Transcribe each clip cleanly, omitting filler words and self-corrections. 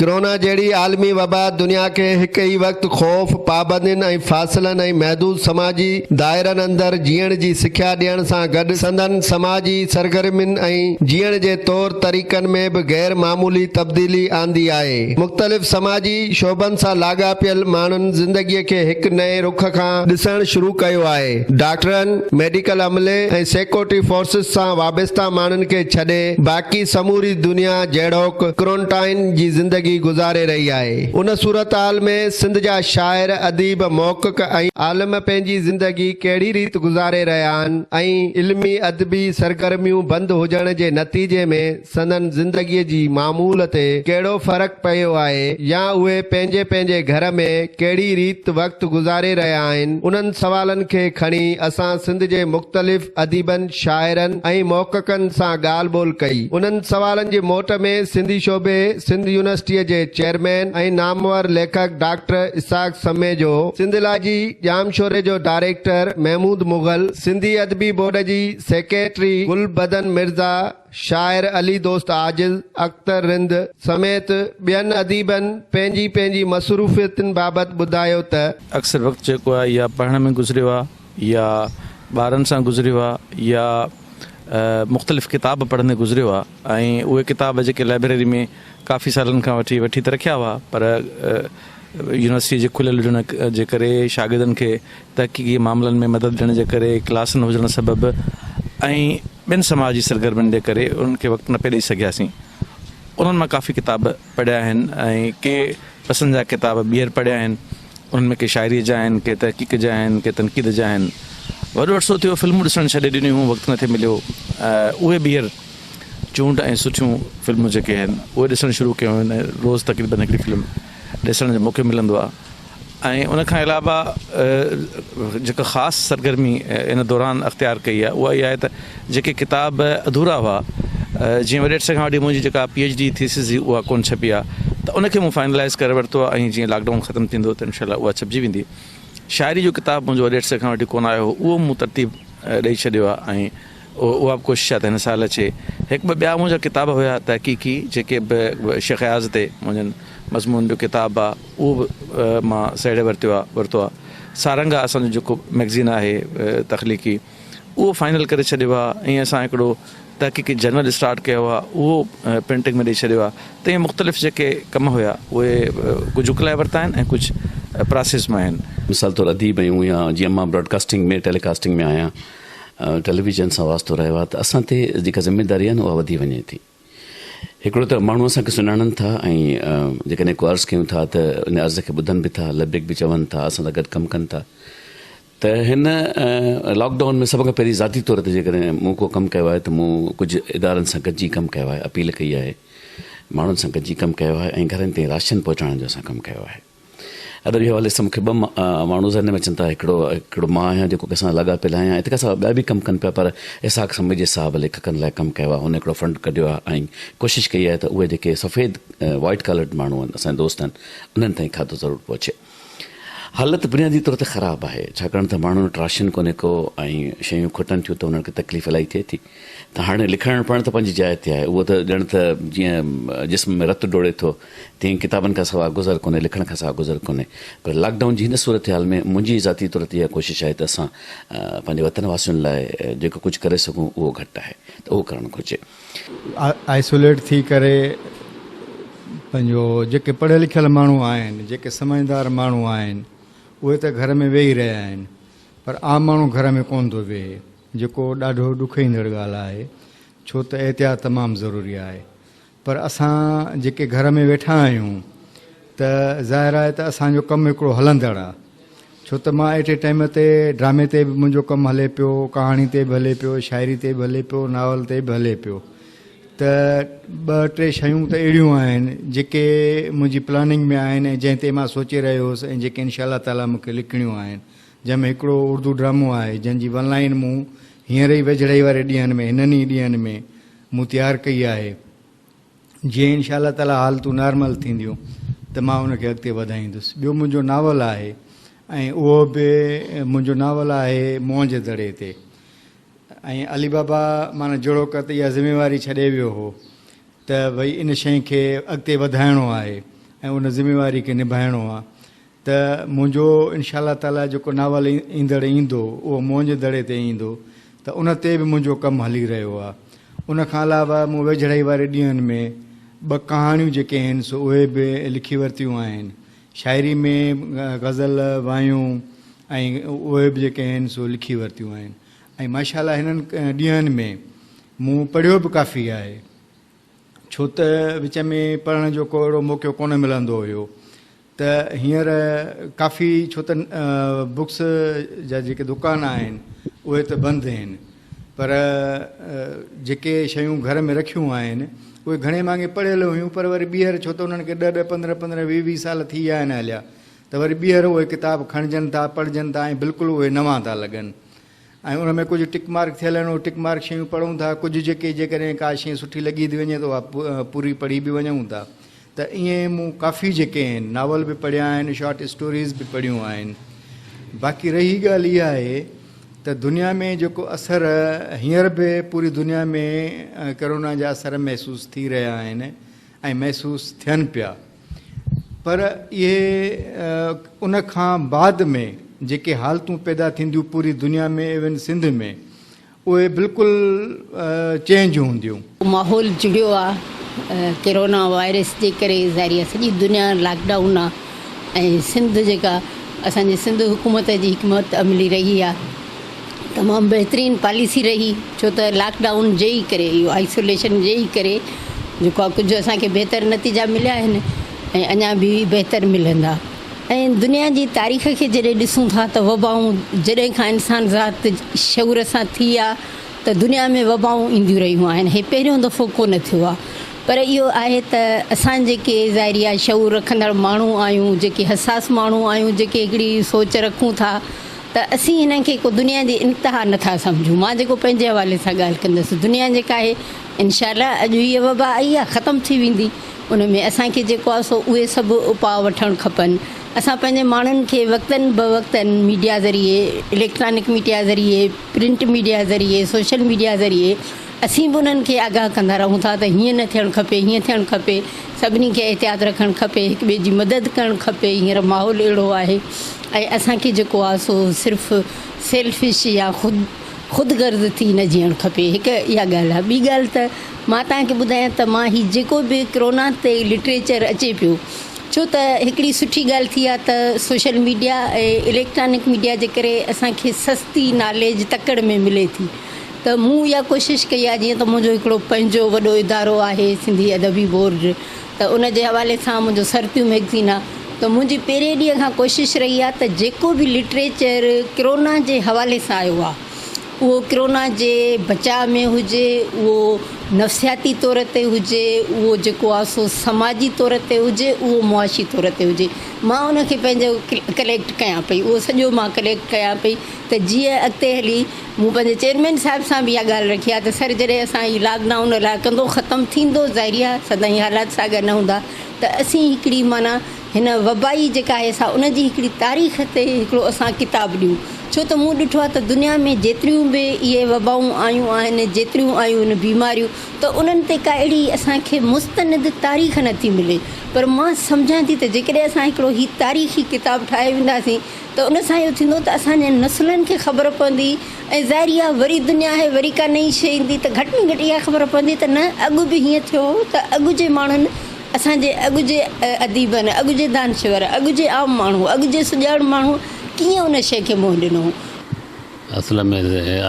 Corona جهڙي عالمي وبا دنيا کي هڪ ئي وقت خوف، پابندين ۽ فاصلن ۽ محدود سماجي دائرن اندر جيئڻ جي سکيا ڏيڻ سان گڏ سندن سماجي سرگرمين ۽ جيئڻ جي طور طريقن ۾ به غير معمولي تبديلي آندي آهي. مختلف سماجي شعبن سان لاڳاپيل ماڻهن زندگي کي هڪ نئين رخ کان ڏسڻ شروع ڪيو آهي. ڊاڪٽرن، ميڊيڪل عملي ۽ سيڪيورٽي فورسز سان وابسته ماڻهن کي ڇڏي باقي سموري دنيا جهڙوڪ ڪرونٽائن جي زندگي گذاري رهي آهي. ان صورتحال ۾ سنڌ جا شاعر، اديب، محقق ۽ عالم پنهنجي زندگي ڪهڙي ريت گذاري رهيا آهن ۽ علمي ادبي سرگرميون بند هجڻ جي نتيجي ۾ سندن زندگي جي معمول تي ڪهڙو فرق پيو آهي يا اهي پنهنجي پنهنجي گهر ۾ ڪهڙي ريت وقت گذاري رهيا آهن انهن سوالن کي کڻي اسان سنڌ جي مختلف اديبن، شاعرن ۽ محققن سان ڳالهه ٻولهه ڪئي. انهن سوالن جي موٽ ۾ سنڌي شعبي سنڌ يونيورسٽيء جي چيئرمين ۽ نامور ليکڪ ڊاڪٽر اسحاق سميجو، سنڌالاجي ڄامشوري جو ڊائريڪٽر محمود مغل، سنڌي ادبي بورڊ جي سيڪريٽري گل بدن مرزا، شاعر علي دوست عاجز، اختر رند سميت ٻين اديبن پنهنجي پنهنجي مصروفيتن بابت ٻڌايو ته. اڪثر وقت جيڪو آهي يا پڙهڻ ۾ گذريو آهي يا ٻارن سان گذريو آهي يا مختلف ڪتاب پڙهندي گذريو آهي ۽ اهي ڪتاب جيڪي لائبريري ۾ ڪافي سالن کان وٺي وٺي ته رکيا هئا پر يونيورسٽي جي کليل هجڻ جي ڪري شاگردن کي تحقيقي معاملن ۾ مدد ڏيڻ جي ڪري ڪلاسن هجڻ سبب ۽ ٻين سماجي سرگرمين جي ڪري انهن کي وقت نه پئي ڏئي سگهياسين انهن مان ڪافي ڪتاب پڙهيا آهن ۽ ڪي پسند جا ڪتاب ٻيهر پڙهيا آهن انهن ۾ ڪي شاعريء جا آهن ڪي تحقيق جا آهن ڪي تنقيد جا آهن وڏو عرصو ٿيو فلمون ڏسڻ ڇڏي ڏنيون هيون وقت نه ٿي مليو اهي ٻيهر چونڊ ۽ سٺيون فلمون جيڪي آهن اهي ڏسڻ شروع ڪيون آهن ۽ روز تقريبن هڪڙي فلم ڏسڻ جو موقعو ملندو آهي ۽ ان کان علاوه جيڪا خاص سرگرمي ان دوران اختيار ڪئي آهي اها اها آهي ته جيڪي ڪتاب اڌورا هئا جيئن وڏي عرصي کان وٺي منهنجي جيڪا پي ايڇ ڊي ٿيسز هئي اها ڪونه ڇپي آهي ته ان کي مون فائنلائز ڪري ورتو آهي ۽ جيئن لاڪ ڊائون ختم ٿيندو ته انشاء الله اها ڇپجي ويندي. شاعري جو ڪتاب منهنجو وڏي عرصي کان وٺي ڪونه آيو هو اهو مون ترتيب ڏئي ڇڏيو آهي ۽ اها به ڪوشش آهي ته هن سال اچي. هڪ ٻه ٻيا منهنجا ڪتاب هيا تحقيقي جيڪي به شيخ اياز تي منهنجن مضمون جو ڪتاب آهي اهو به مان سهيڙي ورتيو آهي ورتو آهي. سارنگا اسان جو جيڪو مئگزين آهي تخليقي اهو فائنل ڪري ڇڏيو آهي ۽ اسان هڪڙو تحقيقي جرنل اسٽارٽ ڪيو آهي اهو پرنٽنگ ۾ ڏئي ڇڏيو آهي ته ائين مختلف جيڪي ڪم هيا اهي ڪجهه اڪلائي ورتا آهن ۽ ڪجهه پراسيس ۾ آهن. مثال طور اديب آهيون يا جيئن مان براڊڪاسٽنگ ۾ ٽيلي ڪاسٽنگ ۾ آهيان ٽيليويزن سان واسطو رهيو آهي ته اسان تي جيڪا ذميداري آهي نه اها وڌي وڃي ٿي. هڪڙو ته ماڻهو اسان کي سڃاڻن ٿا ۽ جيڪڏهن ڪو عرض ڪيون ٿا ته ان عرض کي ٻڌن به ٿا، لبيڪ به چون ٿا، اسان سان گڏ ڪم ڪن ٿا ته هن لاڪ ڊائون ۾ سڀ کان پهرين ذاتي طور تي جيڪڏهن مون ڪو ڪم ڪيو آهي ته مون ڪجهه ادارن سان گڏجي ڪم ڪيو آهي، اپيل ڪئي آهي، ماڻهن سان گڏجي ڪم ڪيو آهي ۽ گهرن تائين راشن پهچائڻ جو اسان ڪم ڪيو آهي. ادبي حوالي سان مون کي ٻه ماڻهو ذهن ۾ اچن ٿا، هڪڙو هڪڙو مان آهيان جيڪو ڪنهن سان لاڳاپيل آهيان ۽ تنهن کان سواء ٻيا به ڪم ڪن پيا پر اسحاق سميجي صاحب ليکڪن لاء ڪم ڪيو آهي، هن هڪڙو فنڊ ڪڍيو آهي ۽ ڪوشش ڪئي آهي ته اهي جيڪي سفيد وائيٽ ڪالرڊ ماڻهو آهن اسان جا دوست آهن انهن تائين کاڌو ضرور پهچي. حالت بنيادي طور تي خراب آهي ڇاڪاڻ ته ماڻهن وٽ راشن ڪونهي ڪو ۽ شيون کٽن ٿيون ته انهن کي تڪليف الاهي ٿئي ٿي ته هاڻي لکڻ پڙهڻ ته پنهنجي جاء تي آهي اهو ته ڄڻ ته جيئن جسم ۾ رت ڊوڙي ٿو تيئن ڪتابن کان سواء گذر ڪونهي لکڻ کان سواء گذر ڪونهي پر لاڪ ڊائون جي هن صورتحال ۾ منهنجي ذاتي طور تي اها ڪوشش آهي ته اسان پنهنجي وطن واسين لاء جيڪو ڪجهه ڪري سگهون اهو گهٽ آهي ته اهو ڪرڻ گهرجي. آئسوليٽ ٿي ڪري پنهنجو جيڪي پڙهيل لکيل ماڻهو آهن جيڪي سمجهدار ماڻهو آهن اهي ته گهر ۾ ويهي رهيا آهن پر عام ماڻهو گهر ۾ ڪونه ٿو ويهي جيڪو ڏاڍو ڏکوئيندڙ ڳالهه آهي ڇو ته احتياط تمام ضروري آهي پر اسان جيڪي گهر ۾ ويٺا آهيون ته ظاهر آهي ته اسان جو ڪم هڪڙو هلندڙ آهي ڇو ته مان ايٽ اي ٽائيم تي ڊرامي تي به منهنجو ڪم هلي پيو ڪهاڻي تي به هلي پيو شاعري تي به هلي پيو ناول تي به هلي پيو ته ٻه ٽي شيون ته اهڙيون آهن جيڪي منهنجي پلاننگ ۾ آهن ۽ جنهن تي مان سوچي رهيو هوس ۽ جيڪي انشاء الله تعاليٰ مون کي لکڻيون آهن جنهن ۾ هڪڙو اردو ڊرامو آهي جنهن جي ون لائين مون هينئر ئي ويجهڙائي واري ڏينهن ۾ هنن ئي ڏينهن ۾ مون تيار ڪئي آهي. جيئن انشاء الله تعاليٰ حالتون نارمل ٿينديون ته مان ان کي اڳتي وڌائيندس. ٻيو منهنجو ناول آهي ۽ اهو به منهنجو ناول آهي موهن جي دڙي تي ۽ علي بابا معنيٰ جهڙوڪ ته اها ذميواري ڇڏي ويو هو ته ڀئي ان شيء کي اڳتي وڌائڻو آهي. ۽ ان ذميواري کي نڀائڻو آ ته منهنجو انشاء الله تعاليٰ جيڪو ناول ايندڙ ايندو اهو موهن جي دڙي تي ايندو ته ان تي به منهنجو ڪم هلي رهيو آ. ان کان علاوه مون ويجهڙائي واري ڏينهن ۾ ٻه ڪهاڻيون جيڪي آهن سو اهي به لکي ورتيون آهن. شاعري ۾ غزل، وايون ۽ اهي به جيڪي آهن سو لکي ورتيون آهن ۽ ماشاء الله هنن ڏينهن ۾ مون پڙهيو به ڪافي آهي. ڇو ته وچ ۾ پڙهڻ جو ڪو اهڙو موقعو ڪونه ملندو هيو ته هينئر ڪافي ڇو ته بڪس جا جيڪي دڪان آهن اهي ته بند آهن پر جيڪي شيون گهر ۾ رکيون آهن اهي گهڻي مانگي پڙهيل هيون پر وري ٻيهر ڇو ته انهن کي ڏهه ڏهه پندرهن پندرهن ويهه ويهه سال ٿي ويا آهن هليا ته وري ٻيهر اهي ڪتاب کڻجن ٿا پڙهجن ٿا ۽ بلڪل اهي نوان ٿا لڳن ۽ ان ۾ ڪجهه ٽڪ مارڪ ٿيل آهن اهي ٽڪ مارڪ شيون پڙهون ٿا ڪجهه جيڪي جيڪڏهن ڪا شيء سٺي لڳي ٿي وڃي ته اها پوري پڙهي به وڃون ٿا ته ائين مون ڪافي جيڪي آهن ناول به پڙهيا آهن شارٽ اسٽوريز به پڙهيون آهن باقي رهي ڳالهه اها آهي ته دنيا ۾ جيڪو اثر هينئر به پوري دنيا ۾ ڪرونا جا اثر محسوس ٿي رهيا آهن ۽ محسوس ٿين پيا پر اهي ان کان بعد ۾ جيڪي حالتون پيدا ٿينديون پوري دنيا ۾ ايون سنڌ ۾ اهي بلڪل چينج هونديون. ماحول جڙيو آ ڪرونا وائرس جي ڪري ظاهري آ سڄي دنيا لاڪ ڊائون آ ۽ سنڌ جيڪا اسان جي سنڌ حڪومت جي حڪمت عملي رهي آ تمام بهترين پاليسي رهي ڇو ته لاڪ ڊائون جي ئي ڪري اهو آئسوليشن جي ئي ڪري جيڪو آ ڪجهه اسان کي بهتر نتيجا مليا آهن ۽ اڃا به بهتر ملندا ۽ دنيا جي تاريخ کي جڏهن ڏسون ٿا ته وبائون جڏهن کان انسان ذات شعور سان ٿي آ ته دنيا ۾ وبائون اينديون رهيون آهن هي پهريون دفعو ڪونه ٿيو آ پر اهو آهي ته اسان جيڪي ظاهري آ شعور رکندڙ ماڻهو آهيون جيڪي حساس ماڻهو آهيون جيڪي هڪڙي سوچ رکون ٿا ته اسين هنن کي ڪو دنيا جي انتها نه ٿا سمجهون. مان جيڪو پنهنجي حوالي سان ڳالهه ڪندس، دنيا جيڪا آهي انشاء الله اڄ هيء وبا آئي آهي ختم ٿي ويندي، ان ۾ اسان کي جيڪو آهي سو اهي سڀ اپاء وٺڻ کپن. اسان پنهنجي ماڻهن کي وقتن بوقتن ميڊيا ذريعي، اليڪٽرانڪ ميڊيا ذريعي، پرنٽ ميڊيا ذريعي، سوشل ميڊيا ذريعي اسين به انهن کي آگاهه ڪندا رهون ٿا ته هيئن نه ٿيڻ کپي، هيئن ٿيڻ کپي، سڀني کي احتياط رکڻ کپي، هڪ ٻئي جي مدد ڪرڻ کپي، هينئر ماحول اهڙو آهي ۽ اسان کي جيڪو آهي سو صرف سيلفش يا خود خود غرض ٿي نه جيئڻ کپي هڪ اها ڳالهه آهي ٻي ڳالهه ته مان توهان کي ٻڌايان ته مان هي جيڪو به ڪرونا تي لٽريچر اچي پيو ڇو ته هڪڙي سٺي ڳالهه ٿي آهي ته سوشل ميڊيا ۽ اليڪٽرانڪ ميڊيا جي ڪري اسان کي سستي ناليج تڪڙ ۾ ملي ٿي ته مون اها ڪوشش ڪئي آهي جيئن ته منهنجو هڪڙو پنهنجو وڏو ادارو آهي سنڌي ادبي بورڊ ته ان جي حوالي سان منهنجو سرتيون مئگزين آهي ته منهنجي پهرين ڏينهن کان ڪوشش رهي آهي ته جيڪو به لٽريچر ڪرونا جي حوالي سان آيو آهي اهو ڪرونا جي بچاء ۾ هجي اهو نفسياتي طور تي هجي اهو جيڪو آهي سو سماجي طور تي هجي اهو معاشي طور تي هجي مان ان کي پنهنجو ڪليڪٽ ڪيان پئي اهو سڄو مان ڪليڪٽ ڪيان پئي ته جيئن اڳتي هلي مون پنهنجي چيئرمين صاحب سان به اها ڳالهه رکي آهي ته سر جڏهن اسان هي لاڪ ڊائون الاء ڪندو ختم ٿيندو ظاهري آهي سدائين حالات ساڳيا نه هوندا ته اسين هڪڙي معنيٰ هن وبائي جيڪا آهي سا ان جي هڪڙي تاريخ تي هڪڙو اسان ڪتاب ڏيون ڇو ته مون ڏٺو آهي ته دنيا ۾ جيتريون به اهي وبائون آيون آهن جيتريون آيون آهن بيماريون ته انهن تي ڪا اهڙي اسان کي مستند تاريخ نٿي ملي پر مان سمجهان ٿي ته جيڪڏهن اسان هڪڙو هي تاريخي ڪتاب ٺاهي وينداسين ته ان سان اهو ٿيندو ته اسان جي نسلن کي خبر پوندي ۽ ظاهري آهي وري دنيا آهي وري ڪا نئين شيء ايندي ته گهٽ ۾ گهٽ اها خبر پوندي ته نه اڳ به هيئن ٿيو هو ته اڳ جي ماڻهن اسان جي اڳ جي اديبن اڳ جي دانشور اڳ جي عام ماڻهو اڳ جي سڄاڻ ماڻهو ڪيئن ان شيء کي منهن ڏنو هو. اصل ۾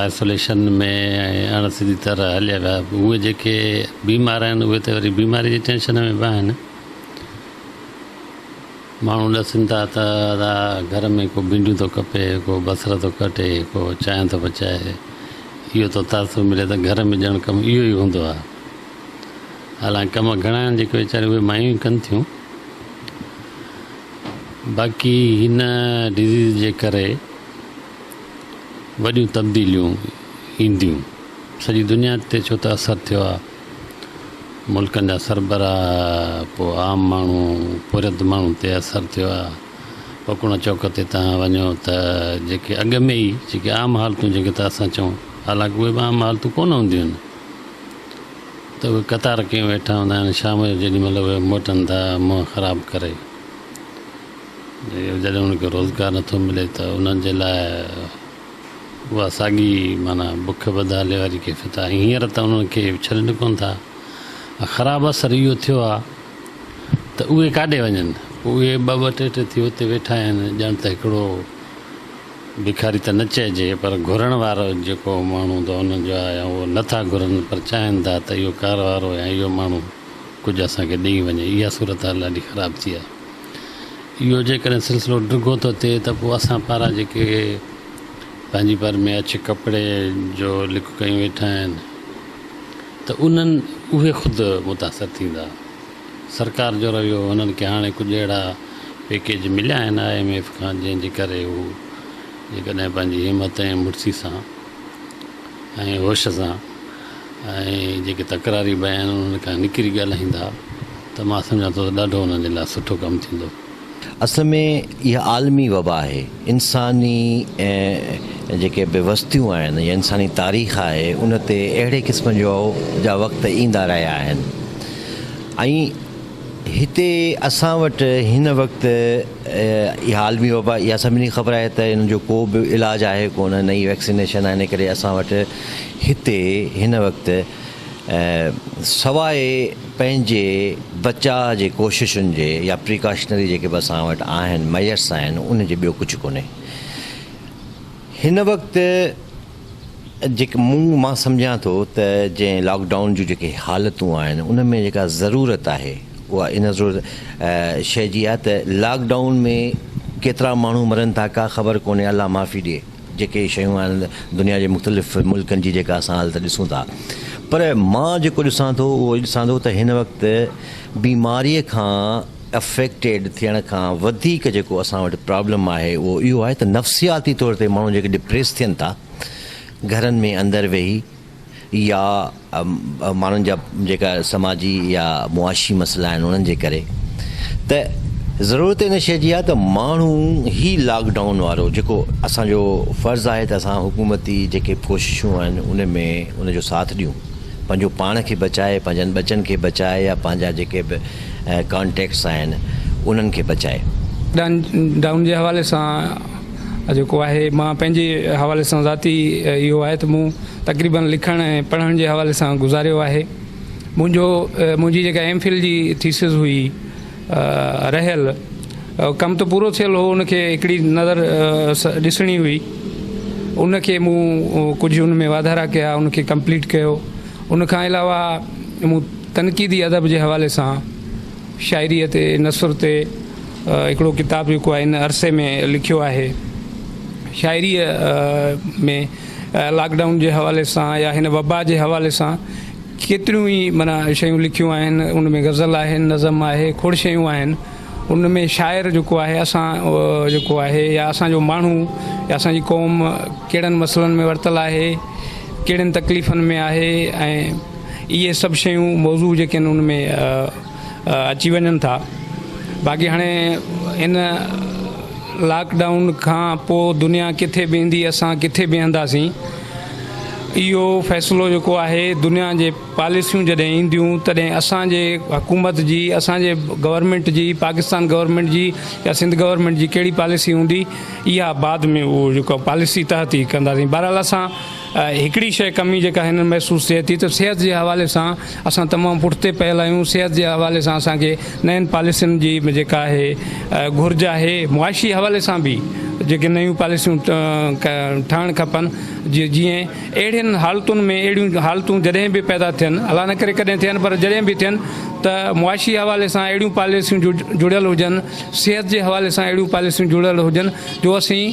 آئسوليشن ۾ ۽ اڻ سڌي طرح هليا ويا اهي جيڪي بيمار آهن اهي ته وري بيماري جي ٽينشن ۾ به آهن. ماڻهو ڏسن ٿا ته ادا گهر ۾ ڪو ڀينڊيون ٿو ڪپي، ڪو بصر ٿو ڪٽي، ڪو چانهه ٿو پچائي. اهو ٿو تاثر ملي ته گهر ۾ ڄڻ ڪم اهو ئي هوندو آهي. حالانڪ ڪم گهڻا آهن جيڪي ويچاريون اهي مايون ئي ڪن ٿيون. باقي هن ڊزيز جي ڪري وڏيون تبديليون اينديون. سڄي دنيا تي ڇو ته اثر ٿيو آهي. ملڪن جا سربراهه، پوء عام ماڻهو، پورهيت ماڻهو تي اثر ٿيو آهي. پڪوڻا چوڪ تي توهان وڃو ته جيڪي اڳ ۾ ئي جيڪي عام حالتون جيڪي ته اسان چئون حالانڪه اهي به عام حالتون ڪونه هونديون آهن. ته اهي قطار ڪيون ويٺا هوندا آهن، شام جو جيڏي مهل اهي موٽن ٿا منهن خراب ڪري، جڏهن انهن کي روزگار نٿو ملي ته انهن جي لاء اها ساڳي معنيٰ بک بدحالي واري ڪيفيت آهي. هينئر ته انهن کي ڇڏين ڪونه ٿا. خراب اثر اهو ٿيو آهي ته اهي ڪاڏي وڃن؟ پوء اهي ٻه ٻه ٽي ٽي ٿي اتي ويٺا آهن، ڄڻ ته هڪڙو بکاري ته نه چئجي پر گهرڻ وارو جيڪو ماڻهو ته انهن جو آهي يا اهو نه ٿا گهرن پر چاهين ٿا ته اهو ڪار وارو يا اهو ماڻهو ڪجهه اسان کي ڏئي وڃي. اها صورتحال ڏاڍي خراب ٿي آهي. اهو جيڪڏهن سلسلو ڊگهو ٿو ٿئي ته پوء اسان پاران جيڪي پنهنجي پر ۾ اڇي ڪپڙي جو لڪ ڪيون ويٺا آهن ته انهن اهي خود متاثر ٿيندا. سرڪار جو رويو انهن کي هاڻي ڪجهه اهڙا پيڪيج مليا آهن I M F کان جنهن جي ڪري هو جيڪڏهن پنهنجي همت ۽ مڙسي سان ۽ هوش سان ۽ جيڪي تڪراري بيان انهن کان نڪري ڳالهائيندا ته مان سمجهان ٿو ته ڏاڍو انهن جي لاء سٺو ڪم ٿيندو. اصل ۾ اها عالمي وبا آهي. انساني جيڪي به وستيون آهن يا انساني تاريخ آهي ان تي اهڙي قسم جو جا وقت ايندا رهيا آهن ۽ هتي اسان وٽ هن وقت اها عالمي وبا اها سڀني کي خبر آهي ته ان جو ڪو به علاج آهي ڪونه نه ئي ويڪسينيشن آهي ان ڪري اسان وٽ هتي هن وقت سواء پنهنجي بچاء جي ڪوششن جي يا پريڪاشنري جيڪي به اسان وٽ آهن ميئرس آهن ان جي ٻيو ڪجهه ڪونهي. هن وقت جيڪي مون مان سمجهان ٿو ته جنهن لاڪ ڊائون جون جيڪي حالتون آهن ان ۾ جيڪا ضرورت آهي اها ان ضرورت شيء جي آهي ته لاڪ ڊائون ۾ ڪيترا ماڻهو مرن ٿا ڪا خبر ڪونهي الله معافي ڏي. جيڪي شيون آهن دنيا جي مختلف ملڪن جي جيڪا اسان حالت ڏسون ٿا پر مان جيڪو ڏسان ٿو اهو ڏسان ٿو ته هن وقت بيماري کان افيڪٽيڊ ٿيڻ کان وڌيڪ جيڪو اسان وٽ پرابلم آهي اهو اهو آهي ته نفسياتي طور تي ماڻهو جيڪي ڊپريس ٿين ٿا گهرن ۾ اندر ويهي يا ماڻهن جا جيڪا سماجي يا معاشي مسئلا آهن انهن جي ڪري ته ضرورت ان شيء جي آهي ته ماڻهو هي لاڪ ڊائون وارو جيڪو اسان جو فرض آهي ته اسان حڪومتي جيڪي ڪوششون آهن ان ۾ ان جو ساٿ ڏيون پنهنجو پاڻ کي بچائي پنهنجن ٻچن کي بچائي يا پنهنجا جيڪي به ڪانٽيڪٽس آهن انهن کي بچائي. ڊائون جي حوالي سان جيڪو آهي مان پنهنجي حوالي سان ذاتي اهو آهي ته مون تقريبن لکڻ ۽ پڙهڻ جي حوالي سان گذاريو آهي منهنجو منهنجي جيڪا ايم فل جي ٿيسز هئي رهيل ڪم ته پورو ٿيل هو ان کي هڪڙي نظر ڏسڻي هئي ان کي مون ڪجهه ان ۾ واڌارا ڪيا ان کي ڪمپليٽ ڪيو ان کان علاوه مون تنقيدي ادب جي حوالي سان شاعريء تي نثر تي هڪڙو ڪتاب جيڪو آهي ان عرصي ۾ لکيو آهي. شاعريء ۾ لاڪ ڊائون جي حوالي سان يا هن وبا جي حوالي سان ڪيتريون ئي معنيٰ شيون لکيون آهن. ان ۾ غزل آهي، نظم آهي، کوڙ شيون آهن. ان ۾ شاعر جيڪو آهي اسان جيڪو آهي يا اسان جو ماڻهو يا اسان جي قوم ڪهڙن مسئلن ۾ ورتل آهي، ڪهڙين تڪليفن ۾ آهي ۽ اهي سڀ شيون موضوع جيڪي آهن ان ۾ اچي وڃن ٿا. باقي هاڻي ان لاڪ ڊائون کان پوء دنيا ڪٿي بيهندي اسان ڪٿي بيهنداسين اهو فيصلو جيڪو آهي دنيا جي پاليسيون جڏهن اينديون تڏهن اسان جي حڪومت جي اسان جي گورنمينٽ جي پاڪستان گورنمينٽ جي يا سنڌ گورنمينٽ جي ڪهڙي پاليسي هوندي اها بعد ۾ اهو جيڪو پاليسي تحت ئي ڪنداسين بهرحال اسان هڪڙي شيء ڪمي جيڪا هنن محسوس ٿئي ٿي ته صحت جي حوالي سان اسان تمام پٺتي پيل آهيون صحت جي حوالي سان اسان کي نين پاليسين جي جيڪا آهي گهرج آهي معاشي حوالي سان به جيڪي نيون پاليسيون ٺهڻ کپن جيئن اهڙين حالتن ۾ اهڙيون حالتون جڏهن به پيدا ٿين الله نه ڪري ڪڏهن ٿين پر جڏهن به ٿين ته معاشي حوالي سان اهڙيون پاليسيون جڙيل هجن صحت جي حوالي سان اهڙيون پاليسيون جڙيل هجن جو اسين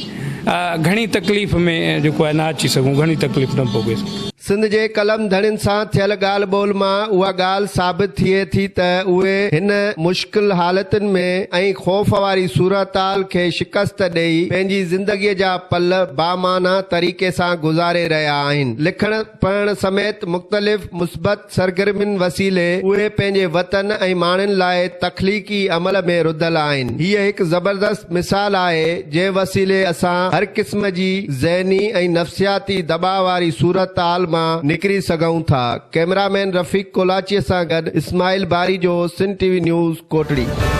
گهڻي تڪليف ۾ جيڪو آهي نه اچي سگهون گهڻي تڪليف نه ڀوڳي سگهون. سنڌ جي قلم ڌڻين سان ٿيل ڳالهه ٻولهه مان اها ڳالهه ثابت ٿئي ٿي ته اهي هن مشڪل حالتن ۾ ۽ خوف واري صورتحال کي شڪست ڏئي پنهنجي زندگيء جا پل بامعنيٰ طريقي سان گذاري رهيا آهن. لکڻ پڙهڻ سميت مختلف مثبت سرگرمين وسيلي اهي پنهنجي وطن ۽ ماڻهن لاء تخليقي عمل ۾ رڌل آهن. هيء هڪ زبردست مثال آهي، جنهن وسيلي اسان هر قسم جي ذهني ۽ نفسياتي دٻاء واري صورتحال مان. مان نڪري سگهون ٿا. ڪئميرامين رفيق ڪولاچيء سان گڏ Ismail Barejo, Sindh T V news, Kotri.